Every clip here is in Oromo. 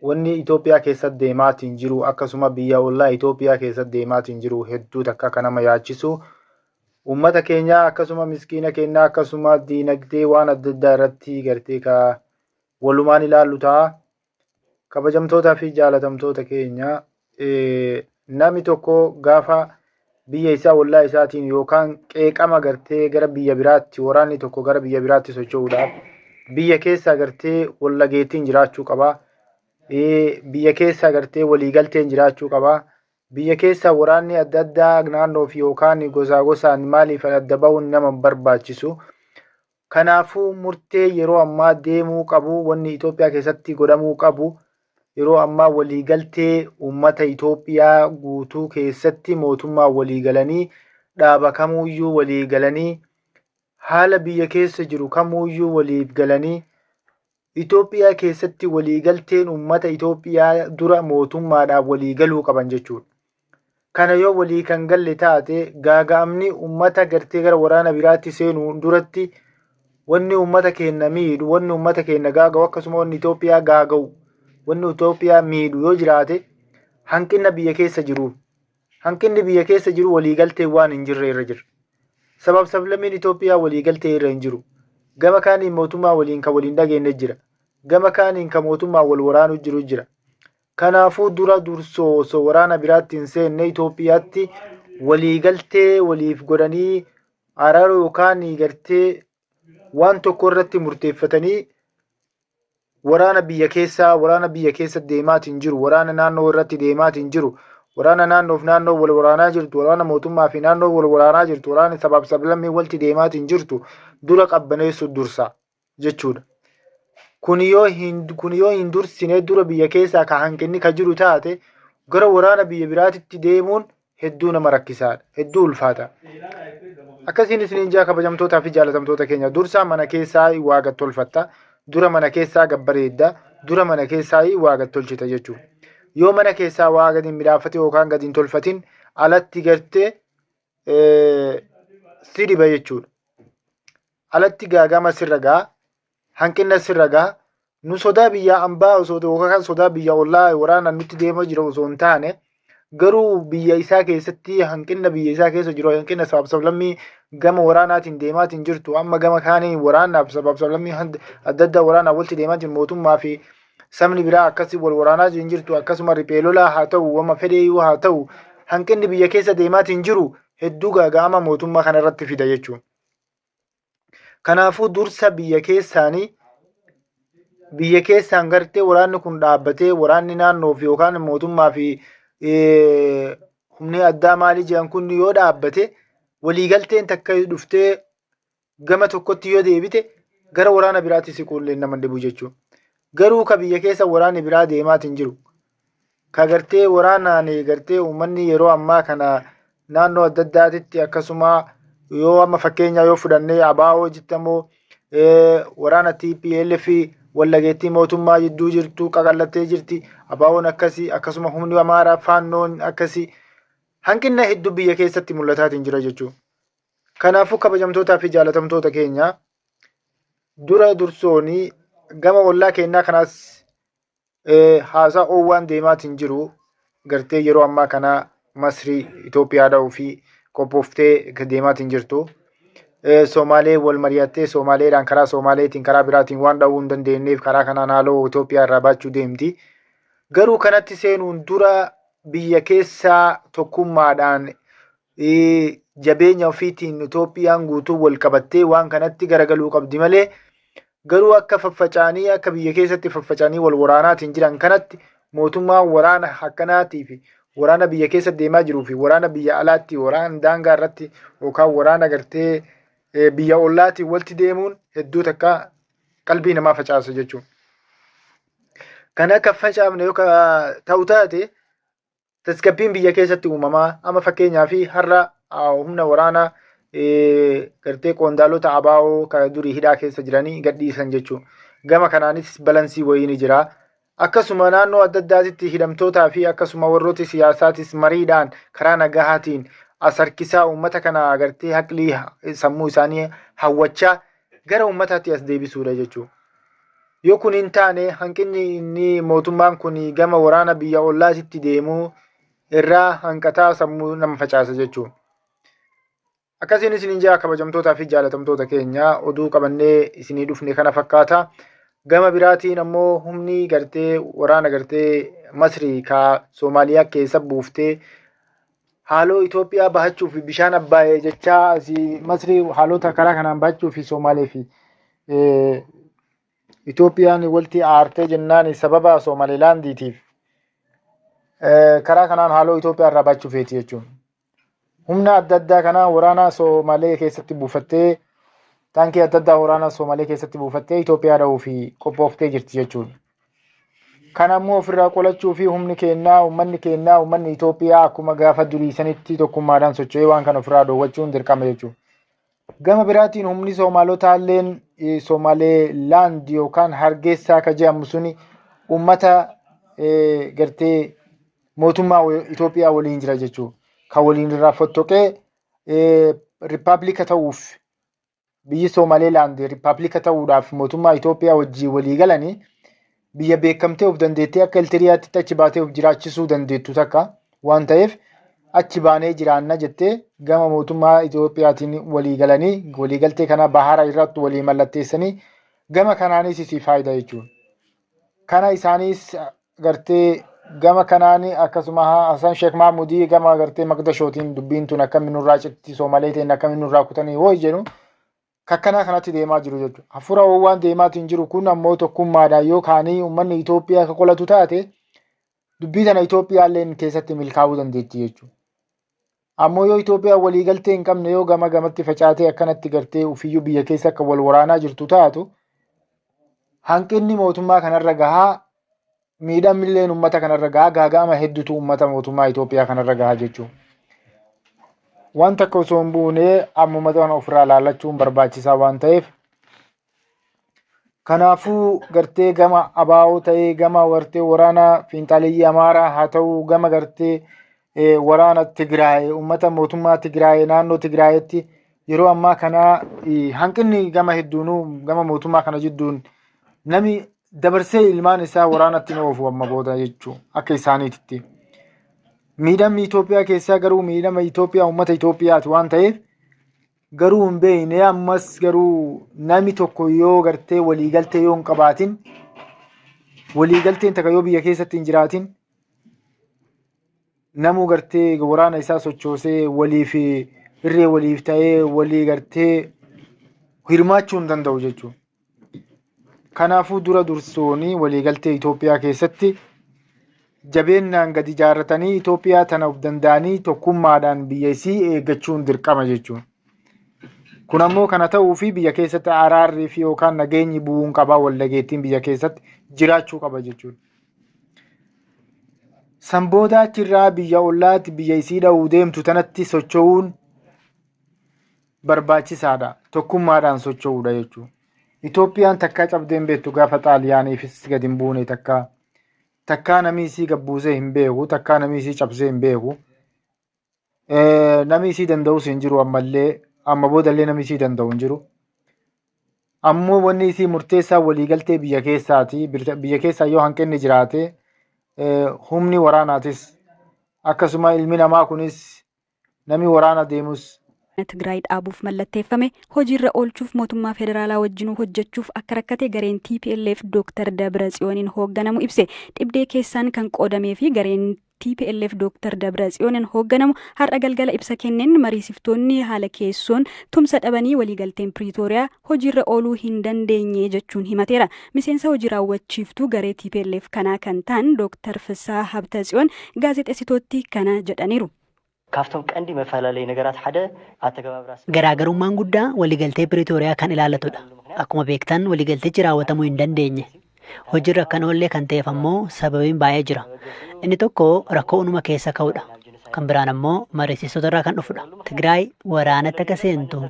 Wanni Itoophiyaa keessatti deemaatiin jiru akkasuma biyya ollaa Itoophiyaa keessatti deemaatiin jiru hedduu takka akka nama yaachisu. Uummata keenya akkasuma miskiina keenya akkasuma diinagdee waan adda addaa irratti gartee ka walumaan ilaallu ta'a. Kabajamtootaa fi jaalatamtoota keenya, namni tokko gaafa biyya isaa ollaa isaatiin yookaan qeeqama gartee gara biyya biraatti waraanni tokko gara biyya biraatti socho'uudhaaf biyya keessa gartee wallageettiin jiraachuu qaba. Biyya keessa gartee waliigalteen jiraachuu qaba. Biyya keessa waraanni adda addaa naannoo fi yookaan gosaa gosaan maaliif adda bahuun nama hin barbaachisu. Kanaafuu murtee yeroo ammaa deemuu qabu, wanni Itoophiyaa keessatti godhamuu qabu yeroo ammaa waliigaltee uummata Itoophiyaa guutuu keessatti mootummaa waliigalanii, dhaaba kamuuyyuu waliigalanii, haala biyya keessa jiru kamuuyyuu waliif galanii, Itoophiyaa keessatti waliigalteen uummata Itoophiyaa dura mootummaadhaan waliigaluu qaban jechuudha. Kana yoo walii kan galle taate, gaaga'amni uummata gartee gara waraana biraatti seenuun duratti wanni uummata keenya miidhu, wanni uummata keenya gaaga'u, akkasuma wanni Itoophiyaa gaaga'u, wanni Itoophiyaa miidhu yoo jiraate hanqina biyya keessa jiru. Hanqinni biyya keessa jiru waliigaltee waan hin jirre irra jira. Sabab sablammiin Itoophiyaa waliigaltee irra hin jiru. Gama kaaniin mootummaa waliin kan waliin dhageenye jira. Gama kaaniin kan mootummaa wal waraanuu jiru jira. Kanaafuu dura dursoo osoo waraana biraatti hin seenne Itoophiyaatti waliigaltee waliif godhanii araara yookaan gartee waan tokko irratti murteeffatanii waraana biyya keessaa, waraana biyya keessa deemaatiin jiru, waraana naannoo irratti deemaatiin jiru, waraana naannoof naannoo wal waraanaa jirtu, waraana mootummaa fi naannoo wal waraanaa jirtu, waraana sabaaf sablammii walitti deemaatiin jirtu dura qabbaneessu dursa jechuudha. Kun yoo hin dursine, dura biyya keessaa ka hanqinni ka jiru taate, gara waraana biyya biraatitti deemuun hedduu nama rakkisaadha. Hedduu ulfaata. Akkasiin isiniin jaa, kabajamtootaa fi jaalatamtoota keenya, dursaa mana keessaa waa gad tolfatta. Dura mana keessaa gabbareedda. Dura mana keessaa waa gad tolchita jechuudha. Yoo mana keessaa waa gad hin midhaaffatin yookaan gad hin tolfatin, alatti gartee si dhiba jechuudha. Alatti gaagama sirra ga'a. Hanqina sirra ga'a. Nu sodaa biyya ambaa osoo yookaan sodaa biyya ollaa waraana nutti deemaa jiru osoo hin taane, garuu biyya isaa keessatti hanqina biyya isaa keessa jiru, hanqina sabaaf sablammii gama waraanaatiin deemaatiin jirtu, amma gama kaanii waraanaaf sabaaf sablammii adda addaa waraanaa walitti deemaa jiru, mootummaa fi sabni biraa akkasii wal waraanaa jiru jirtu, akkasuma riphee lolaa haa ta'u, wama fedheeyyuu haa ta'u, hanqinni biyya keessa deemaatiin jiru hedduu gaaga'ama mootummaa kana irratti fida jechuudha. Kanaafuu dursa biyya keessaanii, biyya keessaan gartee waraanni kun dhaabbatee, waraanni naannoo fi yookaan mootummaa fi humni addaa maalii jedhan kun yoo dhaabbate, waliigalteen takka dhuftee gama tokkotti yoo deebite, gara waraana biraatti siquullee nama dhibu jechuudha. Garuu ka biyya keessa waraanni biraa deemaatiin jiru, ka gartee waraanaan gartee uummanni yeroo ammaa kana naannoo adda addaatitti, akkasuma yoo amma fakkeenyaa yoo fudhannee ABO jettamoo waraana TPLF wallageettii mootummaa jidduu jirtu qaqallattee jirti. ABO'n akkasii, akkasuma humni Amaaraa Faannoon akkasii, hanqina hedduu biyya keessatti mul'ataatiin jira jechuudha. Kanaafuu kabajamtootaa fi jaalatamtoota keenya, dura dursoonii gama ollaa keenyaa kanaas haasaa oowwaan deemaatiin jiru, gartee yeroo ammaa kana Masrii Itoophiyaa dha'uu fi qophooftee deemaatiin jirtu. Somaalee wal mari'attee Somaaleedhaan karaa Somaaleetiin karaa biraatiin waan dha'uu hin dandeenyeef karaa kanaan haaloo Itoophiyaa irraa baachuu deemti. Garuu kanatti seenuun dura biyya keessaa tokkummaadhaan jabeenya ofiitiin Itoophiyaan guutuu wal qabattee waan kanatti garagaluu qabdi malee, garuu akka faffaca'anii, akka biyya keessatti faffaca'anii wal waraanaatiin jiran kanatti, mootummaan waraana akkanaatii fi waraana biyya keessa deemaa jiruu fi waraana biyya alaatti, waraana daangaa irratti yookaan waraana gartee biyya ollaatiin walitti deemuun hedduu takka qalbii namaa facaasa jechuudha. Kan akka facaafne yoo ta'u taate, tasgabbiin biyya keessatti uumamaa, amma fakkeenyaa fi har'a humna waraanaa gartee qondaalota ABO kan durii hidhaa keessa jiranii gadhiisan jechuudha. Gama kanaanis balansii wayii ni jira. Akkasuma naannoo adda addaatitti hidhamtootaa fi akkasuma warroota siyaasaatis mariidhaan karaa nagahaatiin as harkisaa, uummata kana gartee haqlii sammuu isaanii hawwachaa gara uummataatti as deebisuudha jechuudha. Yoo kun hin taane hanqinni inni mootummaan kun gama waraana biyya ollaatitti deemuu irraa hanqataa sammuu nama facaasa jechuudha. Akkasiin isiniin jaa kabajamtootaa fi jaalatamtoota keenya oduu qabannee isinii dhufne kana fakkaata. Gama biraatiin ammoo humni gartee waraana gartee Masrii ka Soomaaliyaa keessa buuftee haaloo Itoophiyaa bahachuu fi bishaan Abbaayee jechaa asii Masrii haalota karaa kanaan bahachuu fi Soomaalee fi Itoophiyaan walti aartee jennaan sababa Somaalilaandiitiif karaa kanaan haaloo Itoophiyaa irraa bahachuu feeti jechuun. Humna adda addaa kana waraana Soomalee keessatti buufattee taankii adda addaa waraana Soomalee keessatti buufattee Itoophiyaa dha'uu fi qophooftee jirti jechuudha. Kana ammoo ofirraa qolachuu fi humni keennaa, uummanni keennaa, uummanni Itoophiyaa akkuma gaafa durii sanitti tokkummaadhaan socho'ee waan kana ofirraa dhoowwachuun dirqama jechuudha. Gama biraatiin humni Soomalotaa illeen Somaalilaand yookaan Hargeysaa ka jedhamu suni uummata gartee mootummaa Itoophiyaa waliin jira jechuudha. Kan waliin irraa fottoqee riippaabilika ta'uuf biyyi Somaalilaand riippaabilika ta'uudhaaf mootummaa Itoophiyaa wajjin walii galanii biyya beekamtee of dandeettee akka Eltiriyaatti achi baatee of jiraachisuu dandeettu takka waan ta'eef achi baanee jiraanna jettee gama mootummaa Itoophiyaatiin walii galanii waliigaltee kana bahara irratti walii mallatteessanii gama kanaanis isii faayidaa jechuudha. Kana isaanis gartee gama kanaan akkasuma Hasan Sheekh Mahmudii gama gartee Maqdashootiin dubbiin tun akkamiin nurraa citti Soomalee ta'in akkamiin nurraa kutanii hoo jedhu kakkanaa kanatti deemaa jiru jechuudha. Hafuura waan deemaatiin jiru kun ammoo tokkummaadhaan yoo kaanii uummanni Itoophiyaa akka qolatu taate dubbii tana Itoophiyaalleen keessatti milkaa'uu dandeetti jechuudha. Ammoo yoo Itoophiyaan waliigaltee hin qabne yoo gama gamatti facaatee akkanatti gartee ofiyyuu biyya keessa akka wal waraanaa jirtu taatu hanqinni mootummaa kanarra gahaa miidhamilleen uummata kanarra gahaa gaaga'ama hedduutu uummata mootummaa Itoophiyaa kanarra gahaa jechuudha. Waan takka osoo hin buune ammuma kana ofirraa laallachuun barbaachisaa waan ta'eef kanaafuu gartee gama abaa'oo ta'ee gama gartee waraana fiinxaaleyyii Amaaraa haa ta'u gama gartee waraana Tigraay uummata mootummaa Tigraay naannoo Tigraayitti yeroo ammaa kana hanqinni gama hedduunuu gama mootummaa kana jidduun nami dabarsee ilmaan isaa waraanatti hin oofu amma booda jechuu akka isaaniititti. Miidhamni Itoophiyaa keessaa garuu miidhama Itoophiyaa uummata Itoophiyaati waan ta'eef garuu hin beekne ammas garuu nami tokko yoo gartee waliigaltee yoo hin qabaatin waliigalteen takka yoo biyya keessatti hin jiraatin namuu gartee waraana isaa sochoosee waliif irree waliif ta'ee walii gartee hirmaachuu hin danda'u jechuudha. Kanaafuu dura dursooni waliigaltee Itoophiyaa keessatti jabeennaan gadi ijaarratanii Itoophiyaa tana of danda'anii tokkummaadhaan biyya isii eeggachuun dirqama jechuudha. Kun ammoo kana ta'uu fi biyya keessatti araarrii fi yookaan nageenyi bu'uun qabaa wal dhageettiin biyya keessatti jiraachuu qaba jechuudha. San booda achirraa biyya ollaatti biyya isii dha'uu deemtu tanatti socho'uun barbaachisaadha. Tokkummaadhaan socho'uudha jechuudha. Itoophiyaan takkaa cabdee hin beektu gaafa Xaaliyaaniifis gadi hin buune takkaa. Takkaa namni isii gabbuusee hin beeku, takkaa namni isii cabsee hin beeku. Namni isii danda'us hin jiru ammallee, amma boodallee namni isii danda'u hin jiru. Ammoo wanni isii murteessaa waliigaltee biyya keessaati. Biyya keessaa yoo hanqinni jiraate humni waraanaatis akkasuma ilmi namaa kunis namni waraana deemus Tigraay dhaabuuf mallatteeffame hojiirra oolchuuf mootummaa federaalaa wajjin hojjechuuf akka rakkate gareen TPLF Dr. Dabra Tsiyooniin hoogganamu ibse. Dhibdee keessaan kan qoodamee fi gareen TPLF Dr. Dabra Tsiyooniin hoogganamu har'a galgala ibsa kenneen mariisiftoonni haala keessoon tumsa dhabanii waliigalteen Piriitooriyaa hojiirra ooluu hin dandeenye jechuun himateera. Miseensa hojii raawwachiiftuu garee TPLF kanaa kan ta'an Dr. Fissaa Habtatsiyoon gaazexeessitootti kana jedhaniiru. ካብቶም ቀንዲ መፈላለዩ ነገራት ሓደ ኣተገባብራ Garaagarummaan guddaa waliigaltee Piriitooriyaa kan ilaallatudha. Akkuma beektan waliigaltichi raawwatamuu hin dandeenye. Hojiirra kan oollee kan ta'eef ammoo sababiin baay'ee jira. Inni tokko rakkoo uumama keessa ka'udha. Kan biraan ammoo mariisistoota irraa kan dhufudha. Tigraay waraanatti akka seentu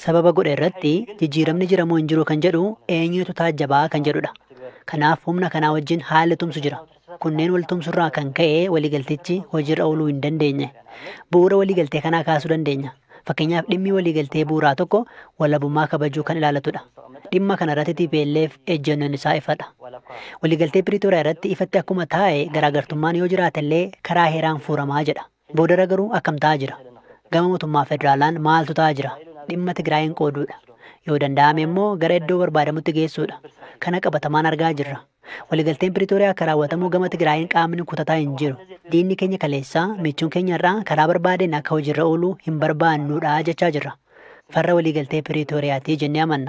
sababa godhe irratti jijjiiramni jira moo hin jiru kan jedhu eenyutu taajjabaa kan jedhudha. Kanaaf humna kanaa wajjin haalli tumsu jira. Kunneen wal tumsurraa kan ka'e waliigaltichi hojiirra ooluu hin dandeenye. Bu'uura waliigaltee kanaa kaasuu dandeenya. Fakkeenyaaf, dhimmi waliigaltee bu'uuraa tokko walabummaa kabajuu kan ilaallatudha. Dhimma kana irratti TPLF ejjennoon isaa ifadha. Waliigaltee Piriitooriyaa irratti ifatti akkuma taa'e, garaagartummaan yoo jiraate illee karaa heeraan furamaa jedha. Boodarra garuu akkam ta'aa jira? Gama mootummaa federaalaan maaltu ta'aa jira? Dhimma Tigraayin qooduudha. Yoo danda'ame immoo gara iddoo barbaadamutti geessuudha. Kana qabatamaan argaa jirra. Waliigalteen Piriitooriyaa akka raawwatamu gama Tigraayin qaamni kutataa hin jiru. Diinni keenya kaleessaa michuun keenya irraa karaa barbaadeen akka hojiirra oolu hin barbaannuudha jechaa jirra. Farra waliigaltee Piriitooriyaatii jennee amanna.